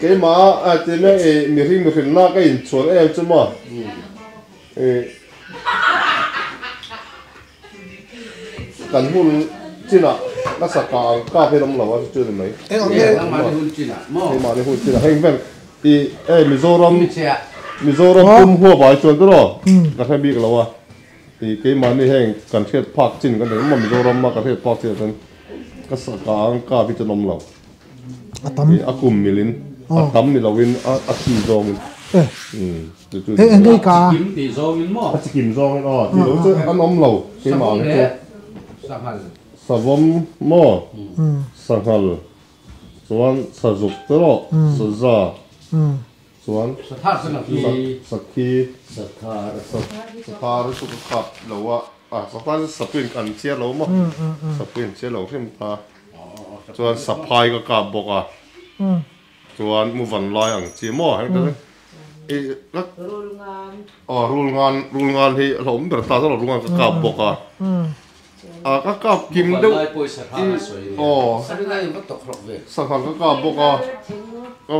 Keimah a ti mek i mihring mihrinna ka inchhuan em chu maw i kan hun chinah ka saka ang kap hi an awm lo a chu chu ni mai. Keimahni hun chinah maw? Keimahni hun chinah heng vel i hei Mizoram Mizoram pum huap ah hi chuan tiraw ka hre bik lo a i keimahni heng kan hriat phak chin kan nei maw Mizoram a kan hriat phak chinah chuan ka saka ang kap hi chu an awm lo. A tam. A kum milin a tam ni loin a chi zawngin. Eh eng ngei ka. A chikim tih zawngin maw? A chikim zawngin aw tih lo chu an awm lo keimah ang chu. Sanghal. Savawm maw? Sanghal chuan sazuk te rawh saza chuan Sathar chu sakhi Sathar sathar chu ka khap lo a ah sathar chu sapuiin an chiar lo maw sapuiin chiar lo hrim ta. Chuan saphai ka kap bawk a, chuan mu van lai ang chi maw heng te i ka aw rul ngan rul ngan hi a hlauhawm ber ta zawk lo rul ngan ka kap bawk a, a ka kap kim deuh i aw sanghal ka kap bawk a,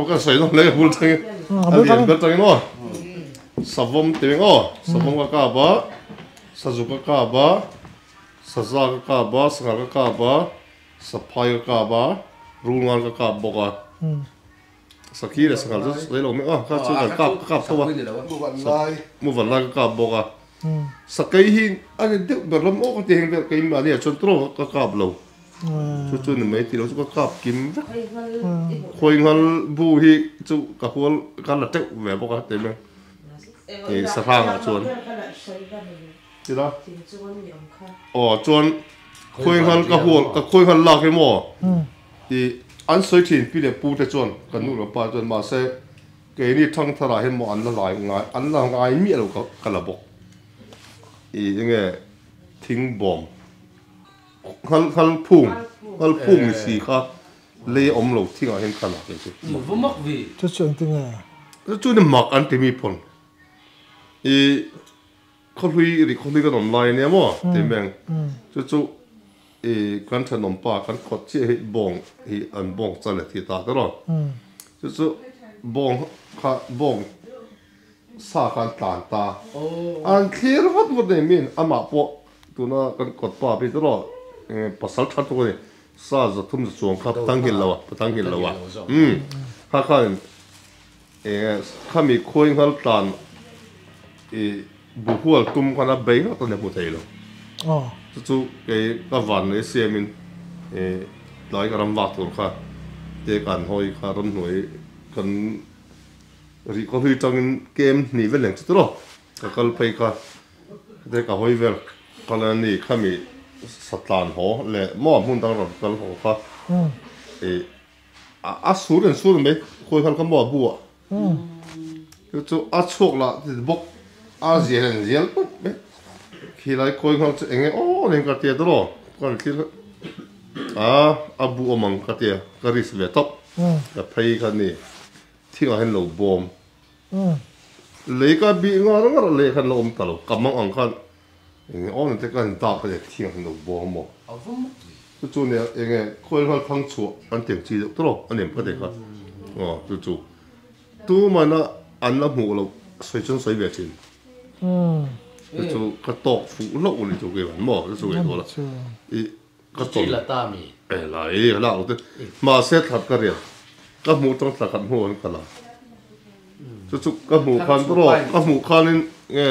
ka sawi nawm hle ka bul thleng a lian ber tangin aw savawm ti mai aw savawm ka kap a sazu ka kap a. Saza ka kap a, sanghal ka kap a, saphai ka kap a, rulngan ka kap bawk a. Sakhi leh sanghal chu sawi lo mek a, kha chu kan kap ka kap tho a. Mu van lai ka kap bawk a. Sakei hi a ni deuh ber lam awk a ti heng vel keimahni ah chuan tawng ka kap lo. Chu chu ni mai tih lo chu ka kap kim vek. Khawi nghal bu hi chu ka hual ka la teuh ve bawk a ti mai. Sahrangah chuan. Tila aw chuan khawi nghal ka hual ka khawi nghal lak hi maw i an sawi thin pi leh pu te chuan kan nu leh pa chuan mahse keini thangthar ah hian maw an la lai ngai an la ngai miah lo ka ka la bawk i enge thing bawm nghal nghal phung nghal phung ni si kha lei a awm lo thing ah hian ka la kei chu chu chu engtinge chu chu ni mak an ti mi pawn i. Khawhlui ri khawhlui kan awm lai ania maw tih meng chu chu i kan thenawm pa kan khawt chiah hi bawng hi an bawng chal a thi ta ta rawh chu chu bawng kha bawng sa kha an tlan ta an thlir vat vat nei min amah pawh tuna kan kawt pa phei ta rawh pasal that tuk a ni sa zathum za chuang kha tang nghilh lo a tang nghilh lo a kha khan Eng khami khawi nghal tlan i buhual tum khan a bei ngawt a ni hmu thei lo. Chu chu kei ka van leh siamin i tlai ka ram vak tur kha te kan hawi kha ramhnuai kan rih khaw hlui tangin kem hnih vel leng chu tiraw ka kal phei kha te ka hawi vel kal a ni khami satlan haw leh maw hmun dang rawn kal haw kha i A sur in sur mai khawi khan ka maw a bu ah chu chu a chhuak lah ti bawk a zial in zial pup mai khilai khawi nghal chu eng nge aw nen ka tia tawh ka han thlir a a bu awm ang ka tia ka risk ve tawp ka phei kha ni thingah hian lo bawm lei ka bih ngar ngar a lei khan la awm ta lo ka mang ang khan Eng nge awn te ka han dak a ni thiang han lo bawm maw? Chu chu nia eng nge khawi nghal thang chhuah an ti ang chi deuh tawh a nem ka ti kha aw chu chu tumana an la hmuh loh sawi chuan sawi ve thin chu chu ka tawk fuh hlauh a ni chu keiman maw chu chu ngaihtuah la i ka tawn e lai ka lak lo te mahse thlat ka rial ka hmuh tang thla khat hnu an kal a chu chu ka hmuh khan tawh ka hmuh khanin nge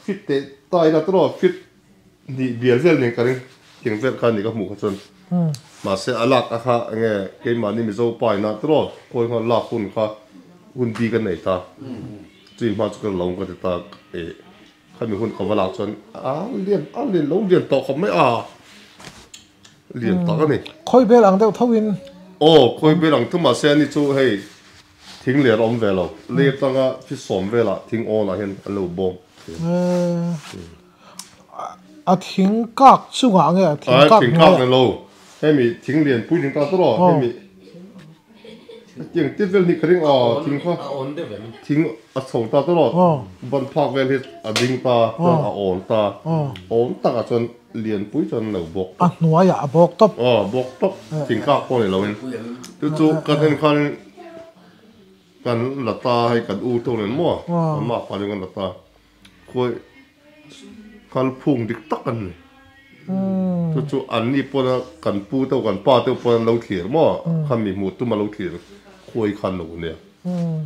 Fit teh ta ila tawh fit hnih bial vel nen ka ring tiang vel kha ni ka hmuh kha chuan mahse a lak a kha enge keimahni Mizo pa ina tawh khawi kha lak hun kha hun bi ka nei ta chui hma chu ka lo ka ti ta khami hun ka va lak chuan a lian a lian lo lian tawh khawp mai a lian tak a ni. Khawi bel ang deuh tho in. Aw khawi bel ang tho mahse ani chu hei Thing ler a awm ve lo. Lei atanga thi sawm velah thing awnah hian an lo bawm. A thing kak chungah nge a thing kak hnuaiah? Thing kak ni lo. Hemi thing lian pui ding ta tawh hemi Tiang te vel hi ka ring a thing kha A awn deuh em? Thing a chho ta tawh lo ban phak vel hi a ding ta chuan a awn ta awn takah chuan lianpui chuan an lo bawk A hnuaiah a bawk tawp. Aw bawk tawp thing kak pawh ni loin chu chu kan en khan kan la ta hei kan u tawk nen maw an mah pa chu kan la ta khawi kal phung dik tak an ni chu chu an ni pawn a kan pu te kan pa te pawn an lo thlir maw khami hmuh tum a lo thlir khawi khan lo nia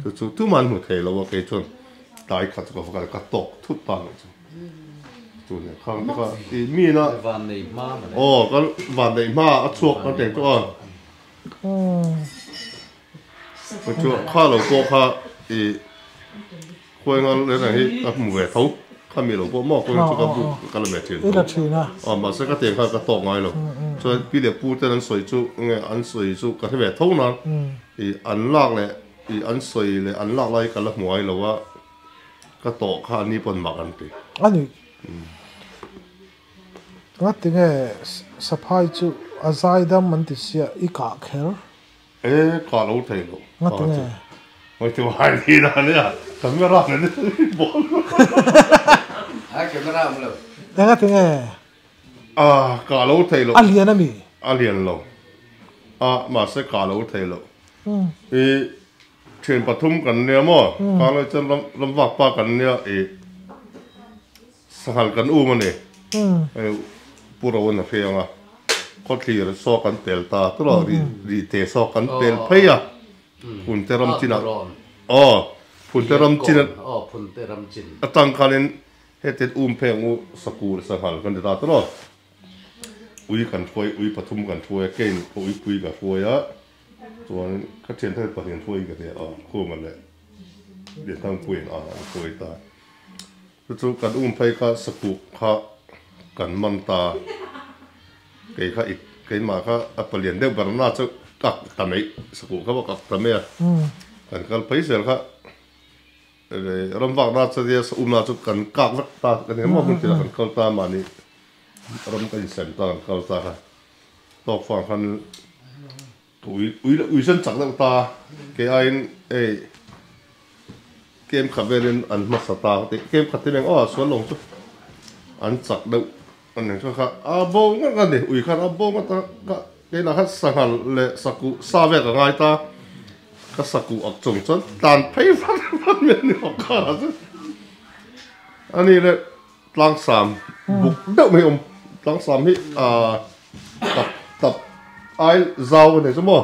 chu chu tumah an hmu thei lo a kei chuan tlai khat chu ka va kal ka tawk thut ta lo chu chu nia khang te kha i mi na van nei hma mawle aw kan van nei hma a chhuak kan teng tawh a chu kha lo pawh kha i Khuai ngal leh reng hi ka hmu ve tho, khami lo pawh maw kawng chu ka bu ka la ve thin tho. I la thin a. Aw mahse ka tiang kha ka tawk ngai lo. Chuan pi leh pu ten an sawi chu nge an sawi chu ka hre ve tho nan i an lak leh i an sawi leh an lak lai hi ka la hmu ngai lo a, ka tawh kha a ni pawn mak an ti. A ni. Ngatinge saphai chu a zaidam an ti sia i kah kher. E ka lo thei lo. Nga ti nge? Mai chu hai ni na nia. Camera nen ni bawk. Ai camera awm lo. E nga ti nge? A ka lo thei lo. A lian ami? A lian lo. A mahse ka lo thei lo. I thian pathum kan nia maw? Ka lo chuan ram ram vak pa kan nia i Sanghal kan um a ni. Pu Rowan a hre ang a, khawthlir saw kan pel ta tawh ri ri te saw kan pel phei a, Phunte ram chinah aw Phunte ram chin atang khanin hetiang um phei ang u Sakur Sanghal kan ti ta tawh lo. Ui kan hruai ui pathum kan hruai a, kein ka uipui ka hruai a, chuan ka thian thar pahnih an hruai ka ti a, Khuma leh Lianthangpuiin a an hruai ta. Chu chu kan um phei kha sakuk kha kan man ta, kei kha i keimah kha a palian deuh ber na chu kak ta mai, sakuk kha pawh kak ta mai a, kan kal phei zel kha ram vak na chutia sa um na chu kan kak vek ta kan engemaw hmun tinah kan kal ta mahni ram kan insem ta kan kal ta kha tawk fang khan Ui ui ui chuan chak deuh ta kei aiin hei kem khat velin an hmasa ta ka ti kem khat te meng aw sual lawng chu an chak deuh a ni kha kha a bo ngawt a ni ui khan a bo ngawt a ka keinah khan sanghal leh sakuh sa vel ka ngai ta ka sakuh ak chung chuan tlan phei vat vat mai a ni awk kha lah chu a ni le Tlangsam buk deuh mai awm tlangsam hi ah tap tap ai zau a nei chu maw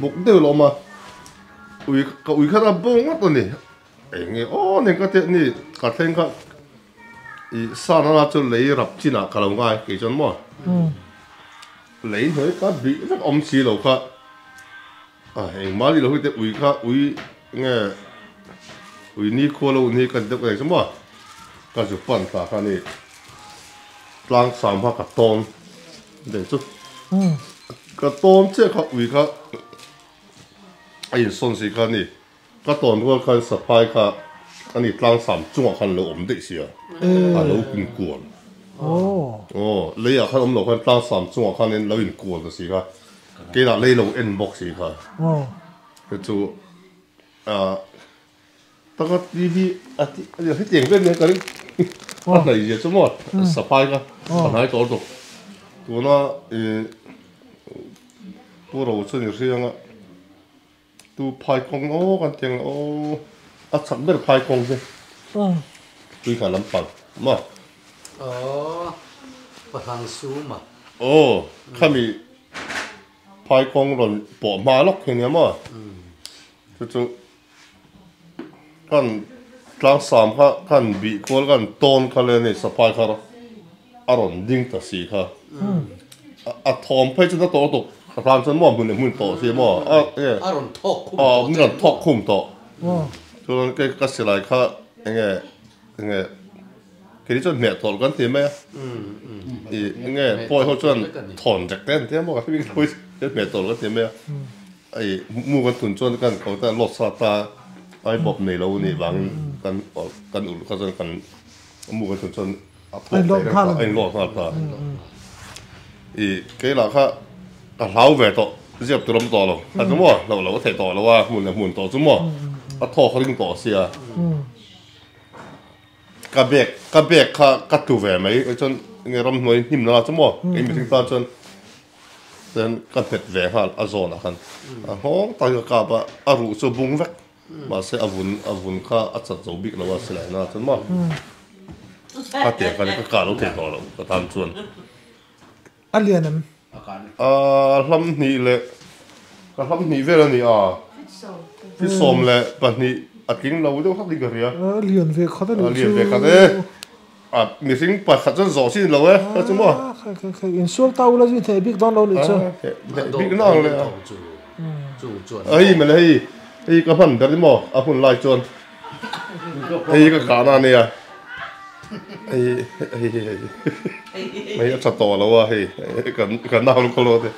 buk deuh la awm a ui ka ui khan a bo ngawt a ni eng nge aw nen ka teh ni ka thleng kha ih sa nana chu lei rap chinah ka lo ngai kei chuan maw lei hnuai ka bih vek awm si lo kha a engmah ni lo hi te ui kha ui nge ui ni khua lo ni ka ti deuh ka nei chu maw ka zu pan ta kha ni tlang sam kha ka tawn dei chu ka tawn chiah kha ui kha a insawn si kha ni ka tawn rual khan saphai kha ani tlang sam chungah khan lo awm daih sia a lo inkual aw leiah khan awm lo khan tlang sam chungah khanin lo inkual ta si kha. Keimah lei lo en bawk si kha. Chu chu ah taka TV a ti hetiang vel nia ka ring a hnaih zia chu maw saphai kha a hnai tawh lutuk tuna ih Pu Ro chu ni hriang a tu phai kawng aw kan ti ang aw a chak ber phai kawng chu tui kha lampang maw. Aw pahlang sum a. Aw khami phai kawng rawn pawh hma lawk hi nia maw chu chu kan tlangsam kha kan bih kual kan tawn kha le ni saphai kha a rawn ding ta si kha a thawm phei chu na tawh lutuk ka tan chuan maw hmun leh hmun tawh si maw a a rawn thawk khum tawh a rawn thawk khum tawh chuan kei ka silai kha enge enge Kei chuan hmeh tawlh kan ti mai a, i nge pawi ho chuan thawn vek te an ti a maw ka hre bik lo i hmeh tawlh kan ti mai a, i mu kan tun chuan kan ko ta lawt sa ta ai bawp nei lo nih vangin kan kan ulh kha chuan kan mu kan tun chuan a phawk thei reng ta a inlawt nghal ta i kei lah kha ka hlau ve tawh. ziap tur awm tawh lo a chu maw hlauh loh a theih tawh lo a hmun leh hmun tawh chu maw a thawk ring tawh sia ka bag ka bag kha ka tlu ve mai chuan enge ramhnuai hnim na chu maw kei mihring tan chuan chuan ka hmet ve nghal a zawn ah khan a nghawng tak hi ka kap a a ruh chu a bung vek mahse a vun a vun kha a chat zo bik lo a silai na chuan maw a tiang khan ka kah lo thei tawh lo ka tan chuan. A lian em? A hlam hnih leh ka hlam hnih vel a ni a, thi 12 a tling lo deuh hlak in ka hria. A lian ve khat a nih chu. A lian ve khat e. A mihring pakhat chuan zawh chi ni lo e, kha chu maw? Khai khai khai, insual ta ula chu intheh bik dawn lo nih chu. Theh bik na ang leh a. A hei mawle hei, hei ka hman ber ni maw a hun lai chuan. Hei ka kahna a nia. Hei hei hei hei a tha tawh lo a hei kan kan nau luka lo te.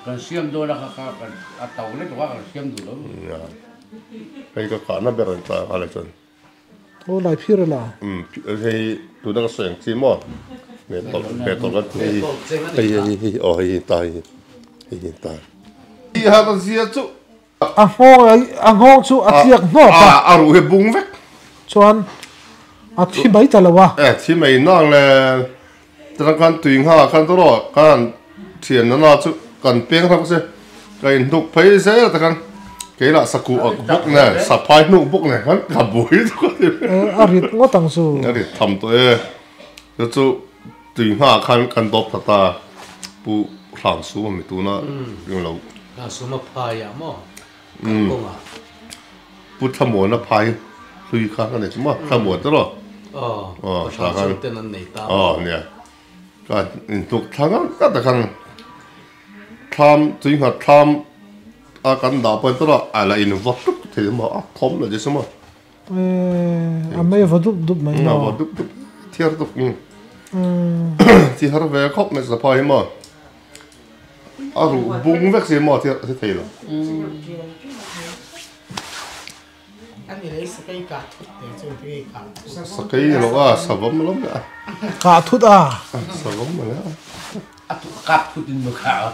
Kan siam dawn a kha kha kan a to lek lo a kan siam duh lo. Hei ka kahna ber an tla nghal chuan. Aw lai phir a la. Um hei tuna ka sawi ang chi maw me tawlh me tawlh kan hei hei hei hei aw hei hi ta hei hei hi ta. Hi ha ta zia chu. A nghawng a nghawng chu a tliak hnawk a. A ruh hi bung vek. Chuan a thi mai ta lo a. E thi mai nang le tana khan tui nghah khan tawh rawh khan thian nana chu kan peng hlauh se ka in hnuk phei zel a takhan kei lah sakuh ak bawk nen saphai hnuk bawk nen khan ka bui chu ka ti A rit ngawt ang chu. A rit tham tawh e chu chu tui nghah khan kan dawp ta ta pu Hrangsu a mi tuna ring lo. Hrangsu ma phai ah maw kan kawng ah. Pu Thlamuana phai hlui kha ka nei chu maw Thlamuan te rawh. Aw Pu Hrangsu ten an nei ta maw. Aw nia ka inhnuk thla ngat ngat a khan thlam tui nghat thlam a kan dah pawhin te rawh a la in vawt tuk thei maw a thawm la ti chu maw. A mei va dup dup mai maw? A va dup dup thiar dup thiar ve khawp mai saphai hi maw a ruh bung vek si maw thiar a thi thei lo. Sakei ni lo a savam lawm leh a. Kah thut a. Savam a leh a. Kah thut in maw kah a.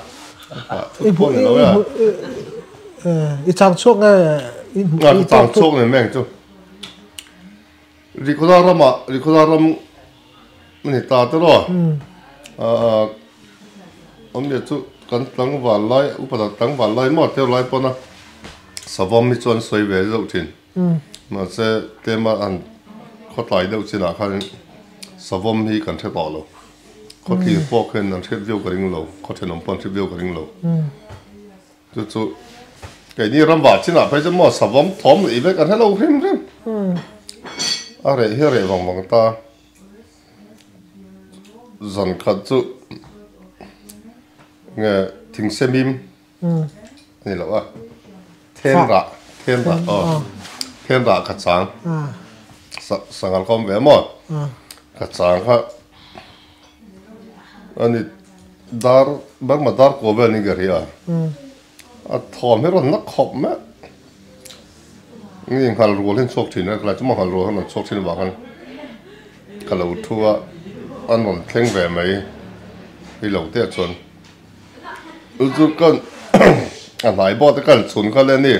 Kah thut pawh ni lo e. I chang chhuak nge i hmuh i chang chhuak nge meng chu Rikhoda rama Rikhoda ram ani ta te ro a awmzia chu kan tlangval lai upa tlangval lai maw teu lai pawna savam hi chuan sawi ve zeuh thin mahse tlema an khawtlai deuh chinah khan savam hi kan hre tawh lo khawthlir pawh khian an hriat viau ka ring lo khaw thenawm pawh an hriat viau ka ring lo. Chu chu keini ram vah chinah phei chuan maw savawm thawm leh vek an hre lo hrim hrim. A reh hi a reh vang vang ta. Zan khat chu nge thingsemim a ni lo a, then rah then rah aw then rah ka chang sanghal kha awm ve maw ka chang kha a ni. Dar Burma dar kaw vel ni ka hria a thawm hi rawn na khawp mai nge nghal rual hian chhuak thin a khalai chu maw nghal rual hian rawn chhuak thin avang khan ka lo thu a an rawn thleng ve mai hi lo te ah chuan chu chu ka a hnai bawk te khan chhun kha le ni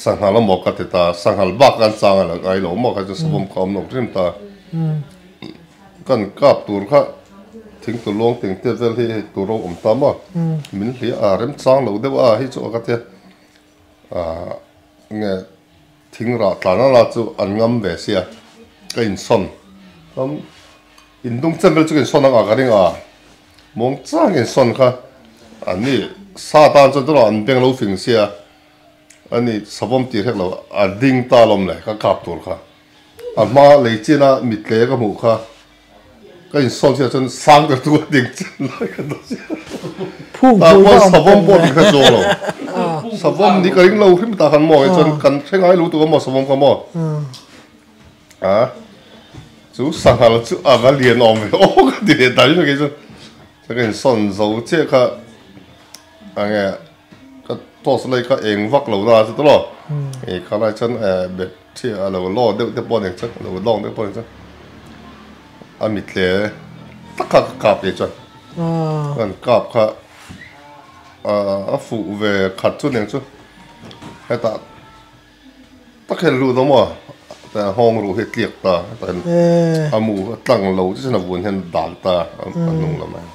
sanghal amaw ka ti ta sanghal bak an chang a ngai lo maw kha chu savawm kha a awm lo hrim ta. Kan kap tur kha thing tu luang teng te vel hi hei tur a awm ta maw? Min hliah a remchang lo deuh a hei chu a ka tia ah nge thing rah tlan a la chu an ngam ve sia ka insawn chuan indung chen vel chu ka insawn ang a ka ring a muang chang insawn kha an ni sa tan chuan tawrh an beng lo fing sia ani savawm tih hrek lo a ding ta lawm le ka kap tur kha. A hma lei china mitle ka hmuh kha ka insawn chiah chuan sang ber chu a ding chian lai ka ta chiah. Tah pawh savawm pawh ding kha chuang lo. Savawm ni ka ring lo hrim tah khan maw chuan kan hre ngai lo tuk a maw savawm kha maw. A chu sanghal chu a va lian awm ve aw ka ti leh ta ringawt kei chu. Chuan ka insawn zo chiah kha enge Ka toss lai kha eng vak lo na chu tawh e kha lai chuan battery a lo low deuh te pawh a ni chuan a lo long deuh pawh a ni chuan a mitle tak kha ka kap leh chuan kan kap kha. A fuh ve khat chu aniang chu hetah tak hian lut awm aw hetah nghawng ruh hi a tliak ta hetah hian a mu a tlang lo chiah chuan a vun hian a dal ta a hnung lamah hian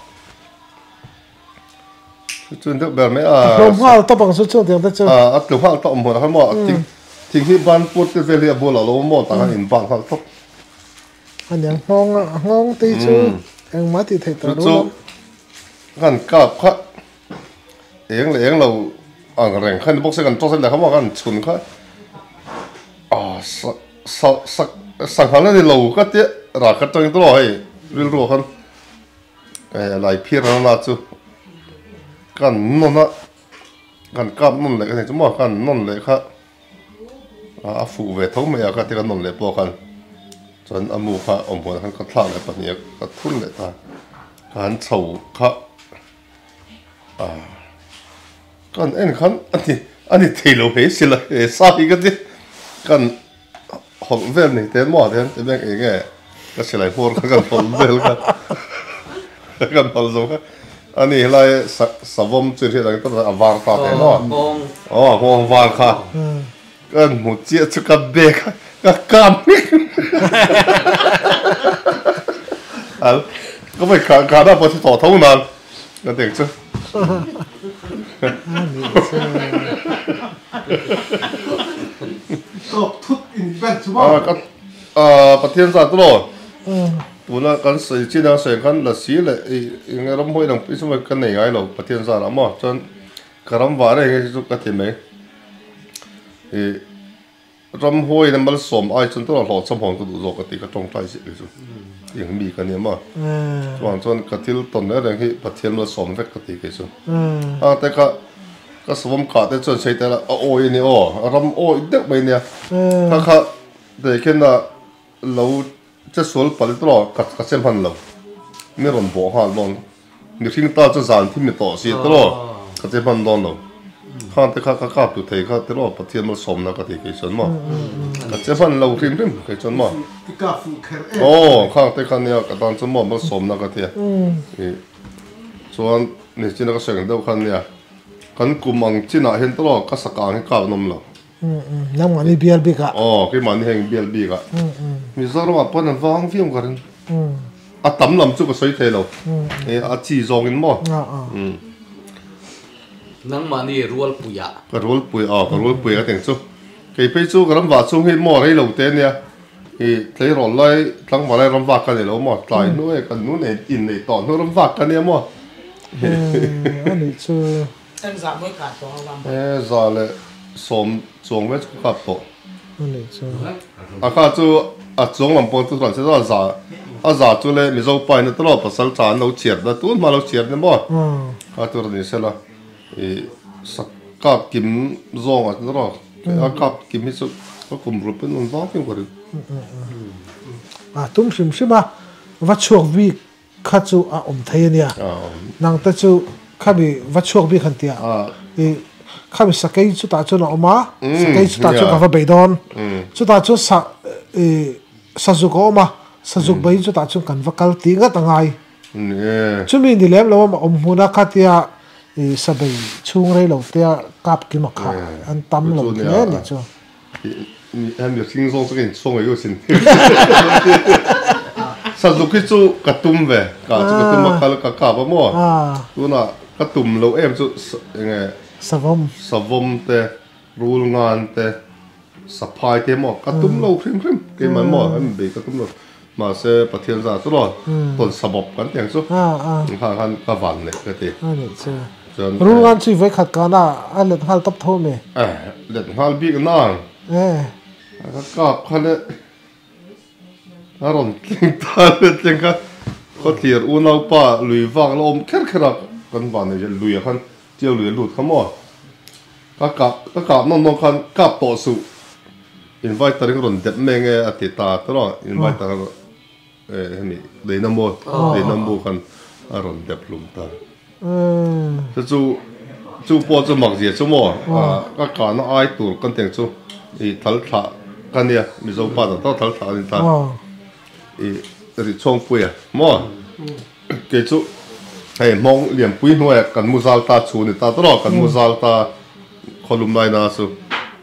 chu chu deuh ber mai a A hlawm nghal tawp ang chu chuan tiang te chu a tlu nghal tawp hmun ah khan maw thing thing hi ban put te vel hi a bulah lo awm maw tah khan in bak nghal tawp. Aniang nghawng a nghawng te hi chu engmah tih theih tawh lo lam. Kan kap kha eng leh eng lo ang reng kha ni bawk se kan toss leh kha maw kan chhun kha ah sa sa sa sangha la ni lo ka tia ral khat tangin tawh hei rilru ah khan eh lai phir a la chu kan nawn a kan kap nawn leh ka ni chu maw kan nawn leh kha. A fuh ve tho mai a ka ti ka nawn leh pawh khan chuan a mu kha awm huan khan ka thlak leh pahnih a ka thun leh ta ka han chho kha ah kan en khan a ni a ni thei lo hle si la he sa hi ka ti kan hawlh vel nei te maw te hian eng nge ka silai hmawr kha kan hawlh vel kha kan hawlh zo kha ani helai savawm chu hriat ang tak a var ta te maw aw nghawng var kha kan hmu chiah chu ka bag kha ka kam hmek al ka vawi kha kha na pawh thi tawh tho nan ka ti ang chu Tawk thut in ber chu maw Aaa Pathian zat emaw tuna kan sawi chin a sawi khan lasi leh ih eng ram hawi dang pawh hi chu ka nei ngai lo Pathian zat ah maw chuan ka ram vah reng hi chu ka ti mai ih ram hawi in malsawm ai chuan tawh hlawhchham hawn ka duh zawk ka ti ka tawngtai zet hi chu eng mi ka nia maw chuvang chuan ka thil tawn reng reng hi Pathian malsawm vek ka ti kei chu a te kha ka sawm kah te chuan sawi tel a a awi a ni aw ram awi deuh mai nia kha kha. Tehkhen a lo che sual palh tawh ka ka che hman lo. Mi rawn bawh nghal dawn. Mihring ta chu zan thi mi tawh si tawh ka che hman dawn lo. Khang te kha ka kap tu thei kha tiraw Pathian malsawmna ka ti kei chuan maw. Ka che hman lo hrim hrim kei chuan maw. I kap fuh kher em. Aw khang te kha nia ka tan chuan maw malsawmna ka ti a. Chuan nichina ka sawi ang deuh khan nia kan kum ang chinah hian tiraw ka sakang hi kap an awm lo. Nangmahni bial bik ah. Aw, keimahni heng bial bik ah. Mizoram ah pawn an vang viau ka ring. A tam lam chu ka sawi thei lo. A chi zawng in maw. Nangmahni rualpui ah. Ka rualpui ah, ka rualpui ka teng chu. Kei phei chu ka ram vah chhung hi maw rei lo te nia. I tleirawl lai tlangval lai ram vak ka nei lo maw. Tlai hnu e kan nu nei in nei tawh hnu ram vak ka nia maw. Anih chu. E za leh sawm chuang vel chu ka kap tawh. A kha chu a chuang lam pawh chu rawn che a za a za chu le Mizo pa in a tawh pasal tha an lo chhiar na tun hma lo chhiar ni maw kha chu rawn inhre la i sak kap kim zawng a tawh a kap kim hi chu ka kum ruk pawn rawn vang viau ka ring. A tum hrim hrim a va chhuak bik Kha chu a awm thei a nia. Nang te chu khami va chhuak bik han tia. I khami sakei chutah chuan a awm a, sakei chutah chuan ka va bei dawn. Chutah chuan sa i sazuk a awm a, sazuk beiin chutah chuan kan va kal tih ngat a ngai. Chumi ni lem lo a awm hmun a khatia i sabei chhung rei lo tea kap kim a kha an tam lo hle a nih chu. Hemi hring zawng chu ka inchhuang ngei asin. Sazuk hi chu ka tum ve, ka chu ka tum a kal ka kap a maw. Tunah ka tum loh em chu enge Savawm. Savawm te, rul ngan te, saphai te maw ka tum lo hrim hrim keimah maw hemi bei ka tum lo. Mahse Pathian zah chu law tawn sabawp kan ti ang chu kha khan ka van leh ka ti. Chuan Rul ngan chu i vawi khat kan a a let nghal tawp tho mi? Eh let nghal bik nang. Eh. Ka kap kha le a rawn thleng ta le thleng kha khawthlir unaupa lui vak la awm kher kher a kan van nei lui ah khan chiau lui a lut kha maw. Ka kap ka kap nawn nawn khan kap tawh suh inviter in rawn dep mai nge a ti ta tawh a inviter eh hemi leina maw leina mu khan a rawn dep hlum ta chu chu chu pawh chu mak zia chu maw ka kahna ai tur kan teng chu ih thal thlah ka nia Mizo pa dan tawk thal thlah a ni ta ih rih chhawngpuia maw kei chu. Hei hmawng lianpui hnuaiah kan mu zal ta chu ni ta tawrh a, kan mu zal ta khawlum lai na chu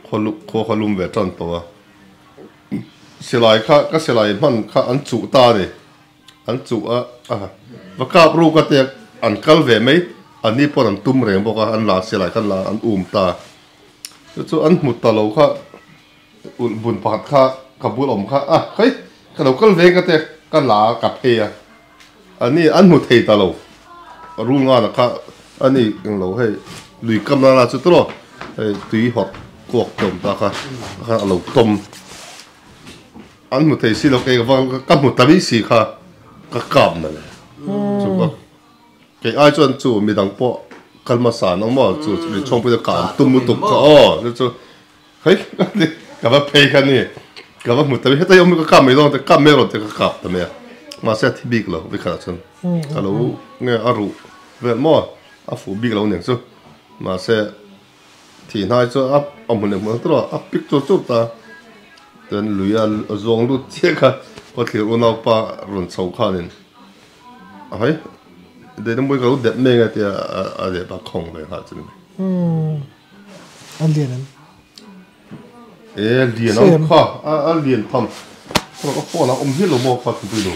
khua kha lum ve tan tawh a. Silai kha ka silai hman kha an chuh ta a ni, an chuh a va kap ruk a te an kal ve mai, anni pawn an tum reng bawk a, an la silai kha an la an um ta. Chu chu an hmu ta lo kha ulh bun pakhat kha ka bul awm kha a hei ka lo kal ve ka te ka la ka phei a. Ani an hmu thei ta lo. Rul ngana kha ani englo hei lui kam nana chu tawh hei tui hawrh kuak tawm ta kha kha a lo tawm. An hmu thei si lo kei ka ka hmu ta mai si kha ka kap na le. Chu ka kei ai chuan chu midang pawh kal hmasa an awm a chu ri chhawngpui te kah an tum lutuk kha aw chu chu hei ka va phei kha ni ka va hmu ta mai heta hi awm ka kap mai dawn te kap mai rawh te ka kap ta mai a mahse a thi bik lo vikhatah chuan ka lo nge a ruh vel maw a fuh bik lo aniang chu mahse thih hnai chu a hmu leh hmu ang tawh a pik chur chur ta chuan lui a zuang lut chiah kha khawthlir unaupa rawn chho khanin a hei deinamui ka lo dep mai ang a tia a dep a khawng ve nghal chu ni mai. An lian em? E lian ang kha a lian tham ka phone a awm hial lo maw kha thingpui lo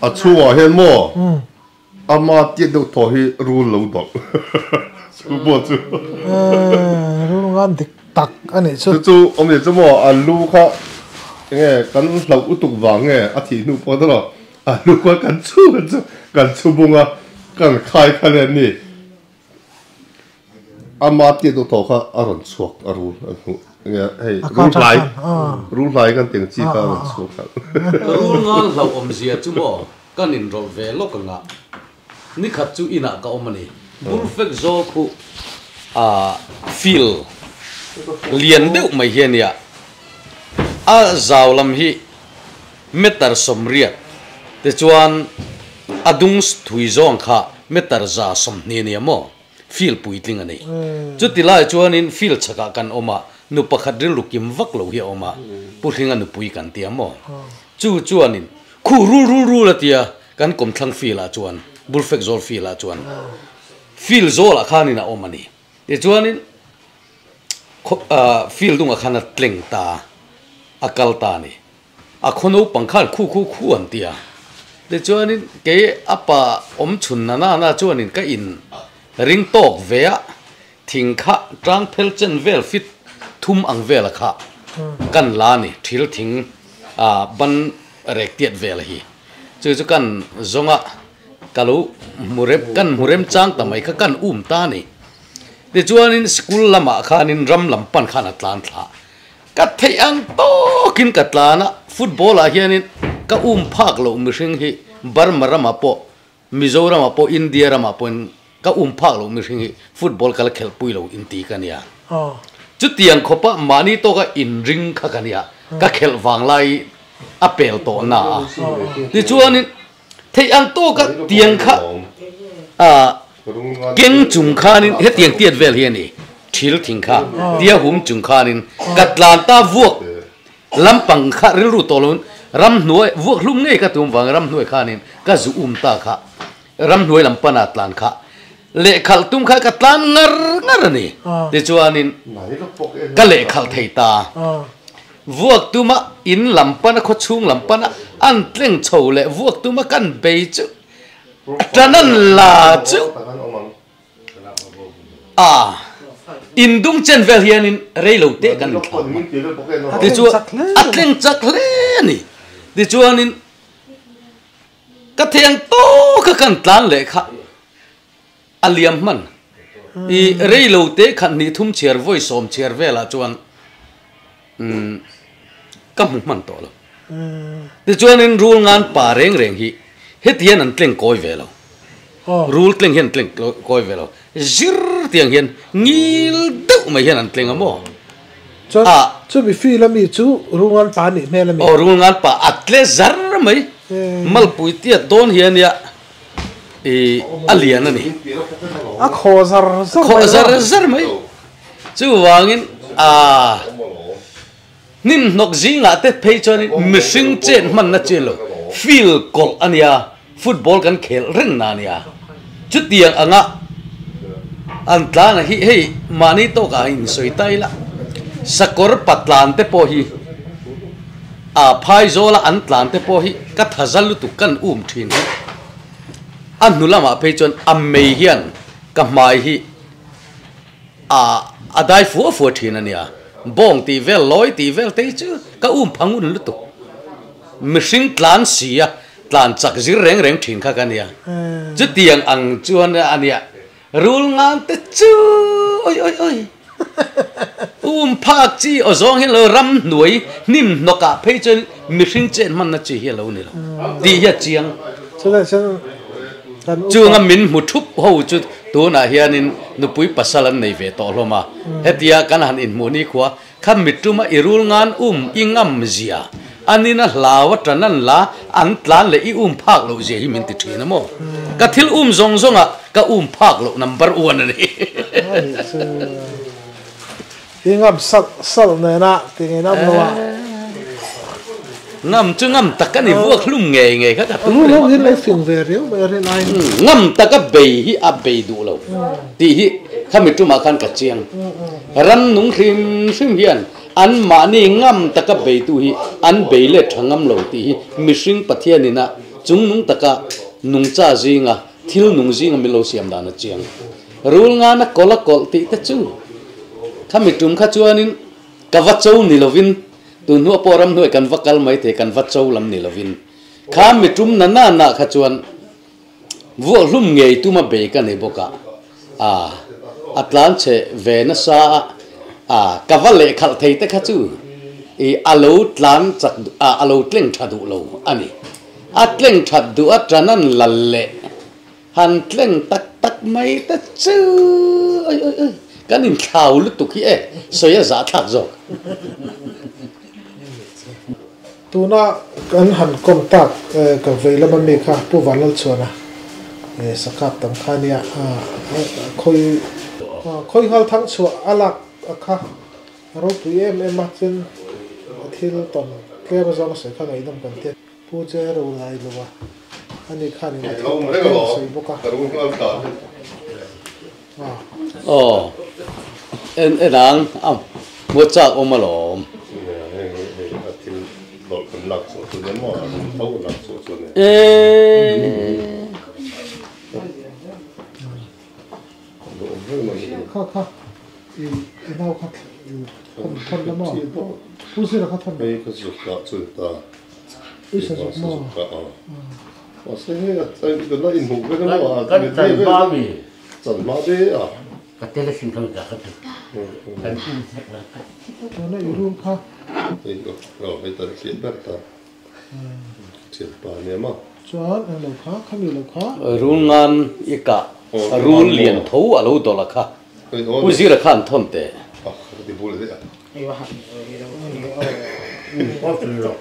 a chhungah hian maw ama tiat deuh thaw hi rul lo dawlh chu pawh chu rul ngan dik tak a nih chu chu chu awm leh chu maw a lu kha enge kan hlauh utuk vang nge a thih hnu pawh tawh a lu kha kan chhu kan chu kan chhu bung a kan khai kha le ni. Ama tiat deuh tawh kha a rawn chhuak a rul a hmuh nge hei rul hlai rul hlai kan tih ang chi kha a rawn chhuak kha. Rul ngal hlauh awmzia chu maw kan inrawlh ve lawk ang a, nikhat chu inah ka awm a ni. Bullfek zawl khu a field lian deuh mai hi a nia, a zau lam hi meter 80 tichuan a dung thui zawng kha meter 120 a nia maw? Field puitling a ni. Chuti lai chuanin field chhakah kan awm a, nu pakhat rilru kim vak lo hi a awm a, Pu Hlinga nupui kan ti a maw? Chu chuanin khu rul rul rul a ti a, kan kawmthlang field ah chuan, Bulfek zawl field ah chuan field zawlah khanin a awm a ni. Tichuanin field dungah khan a tleng ta, a kal ta a ni. A khaw naupang khan khu khu khu an ti a, tichuanin kei a pa awm chhun na na na chuanin ka in ring tawk ve a, thing kha tang phel chen vel fit thum ang vela kha kan la a ni, thil thing ah ban rek tiat vel hi chu chu kan zawng a, ka lo hmu rem kan hmu rem chang ta mai kha kan um ta a ni. Tichuanin school lamah khanin ram lam pan khan a tlan thla. Ka theih ang tawkin ka tlan a, football ah hianin ka um phak loh mihring hi Burma ramah pawh, Mizoram ah pawh, India ramah pawhin ka um phak loh mihring hi football ka la khelhpui lo inti ka nia. Chutiang khawpa mahni tawka inring kha ka nia, ka khelh vang lai a pel tawh na a. Tichuanin theih ang tawka tiang kha keng chung khanin hetiang tiat vel hi a ni thil thing kha tia hum chung khanin ka tlan ta vuak lampang kha rilru tawh loin ramhnuai vuak hlum ngei ka tum vang ramhnuai khanin ka zu um ta kha ramhnuai lam pana tlan kha lehkhalh tum kha ka tlan ngar ngar a ni tichuanin ka lehkhalh thei ta. Vuak tuma in lam pana khaw chhung lam pana an tleng chho leh vuak tuma kan bei chu a tan an la chu a in dung chen vel hianin rei lo te kan inthlah hman tichuan a tleng chak hle a ni tichuanin ka theng tawk a kan tlan leh kha A liam hman. I rei lo te khat hnih thum chhiar vawi sawm chhiar velah chuan ka hmu hman tawh lo. Tichuanin rul ngan pa reng reng hi heti hian an tleng kawi ve lo. Rul tleng hian an tleng kawi ve lo. Zir tiang hian ngil deuh mai hian an tleng a maw? Chuan chumi feel ami chu rul ngan pa anih hmel ami? Aw rul ngan pa a tle zar mai. Malpui tiat dawn hian nia I a lian a ni. A khaw zar zar mai. Khaw zar zar mai. Chuvangin a hnim hnawk zingah te phei chuanin mihring chen hmanna chi lo. Field kawlh a nia. Football kan khel reng na nia. Chutiang anga an tlan a hi hei mahni tawkah in sawi ta ila sakawr patlan te pawh hi a phai zawla an tlan te pawh hi ka thaza lutuk kan um thin hi a hnu lamah phei chuan a mei hian ka hmai hi a a dai fua fua thin a nia. Bawng tih vel lawi tih vel te hi chu ka um phangun lutuk. Mihring tlan si a tlan chak zir reng reng thin kha ka nia. Chutiang ang chuan a nia rul ngan te chu oi oi oi. Um phak chi aw zawng hian lo ram hnuai hnim hnawkah phei chuan mihring chen hmanna chi hi a lo ni lo. Tih hi a chiang. Chunga min hmu thup ho chu tunah hianin nupui pasal an nei ve tawh hlawm a. Hetia kan han inhmuh ni khua kha mituma i rul ngan um i ngam zia anina hlawa tanan la an tlan le i um phak lo zia hi min ti thin amo. Ka thil um zong zonga ka um phak lo number 1 ani. I ngam sal sal ne na ti nge nam lo a. Ngam chu ngam takani vuak hlum nge nge kha ka tum. Ru hin le fing ve riu mai rin ai. Ngam taka bei hi a bei du lo. Ti hi khami tuma khan ka chiang. Ram nung hrim hrim hian an mani ngam taka bei tu hi an bei le thangam lo ti hi mihring pathianina chung nung taka nung cha zinga thil nung zinga milo siam dan a chiang. Rul nga na kola kol ti te chu. Khami tum kha chuanin ka va chau ni lovin tu nu poram nuai kan vakal mai te kan va chau lam ni lovin. Kha mi tum na na na kha chuan vu hlum ngei tu ma be ka nei boka. A atlan che ve na sa a ka va le khal thei te kha chu i alo tlan chak a alo tleng tha du lo ani. A tleng tha du a tranan lal le han tleng tak tak mai ta chu oi oi oi kan in thau lu tu khi e soya za thak zo. Tuna kan han contact ka veilama mi kha pu vanlal chuana sakap tam khania khoi khoi hal thang chu alak akha ro pui em em a chen thil ton tlem zawng se kha ngai dam kan te pu che ro lai lo ani khan in sei boka. Oh en enang am mo chak omalom. Kha kha i nau kha thon thon la mo pu sira kha thon ei ka zu ka chu ta i sa zu mo a se he ai ka la in hu ve ka mo kan chan ba mi chan ma de a ka tele sin kan ka kha kan u thak la to na i ru kha ei ko ro ei ta ki ber ta chen pa ne ma chuan an lo kha khami lo kha rul ngan i ka rul lian tho a lo dola kha pu zira khan thon te a ti bul de ei wa ha o lo